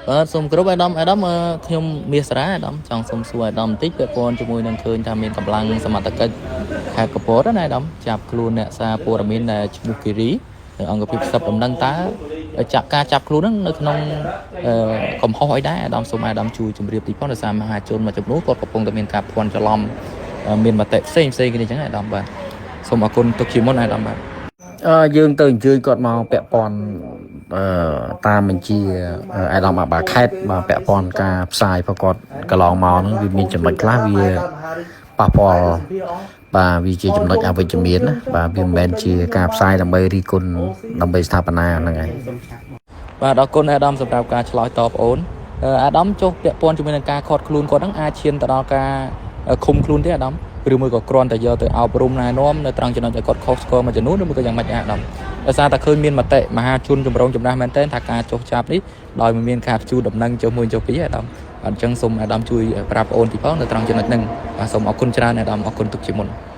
បាទសូមគោរពអាដាមអាដាមអឺខ្ញុំមាសសារ៉ាអាដាមចង់សូមសួរអាដាមបន្តិចពាក់ព័ន្ធជាមួយនឹងឃើញថាមានកម្លាំងសមត្ថកិច្ចខេត្តកពតណាអាដាមចាប់ខ្លួនអ្នកសារព័ត៌មានដែលឈ្មោះគិរីនៅអង្គភាពផ្សឹបដំណឹងតើចាប់ការចាប់ខ្លួនហ្នឹងនៅក្នុងអឺកំហុសអីដែរអាដាមសូមអាដាមជួយជម្រាបទីផងដោយសារមហាជនមួយចំនួនគាត់កំពុងតែមានការភ័ន្តច្រឡំមានមតិផ្សេងផ្សេងគ្នាអញ្ចឹងអាដាមបាទសូមអរគុណទុកជាមុនអាដាមបាទ អឺយើងទៅអញ្ជើញគាត់មកពាក់ព័ន្ធអឺតាមបញ្ជាអាដាមអបាខេតបាទពាក់ព័ន្ធការផ្សាយរបស់គាត់កន្លងមកហ្នឹងវាមានចំណុចខ្លះវាប៉ះពាល់បាទវាជាចំណុចអវិជ្ជមានណាបាទវាមិនមែនជាការផ្សាយដើម្បីរីគុណដើម្បីស្ថាបនាហ្នឹងហើយ បាទអរគុណអាដាមសម្រាប់ការឆ្លើយតបអូនអឺអាដាមចុះពាក់ព័ន្ធជាមួយនឹងការខាត់ខ្លួនគាត់ហ្នឹងអាចឈានទៅដល់ការឃុំខ្លួនទេអាដាមឬមួយក៏គ្រាន់តែយកទៅអប់រំណែនាំនៅត្រង់ចំណុចដែលគាត់ខុសឆ្គងមួយចំនួនឬមួយក៏យ៉ាងម៉េចអាដាមដោយសារតែឃើញមានមតិមហាជនចម្រុងចម្រាស់មែនទែនថាការចុះចាប់នេះដោយមិនមានការព្យួរដំណឹងចុះមួយចុះពីរអាដាមអញ្ចឹងសូមអាដាមជួយប្រាប់អូនទីផងនៅត្រង់ចំណុចហ្នឹងបាទសូមអរគុណច្រើនអាដាមអរគុណទុកជាមុន។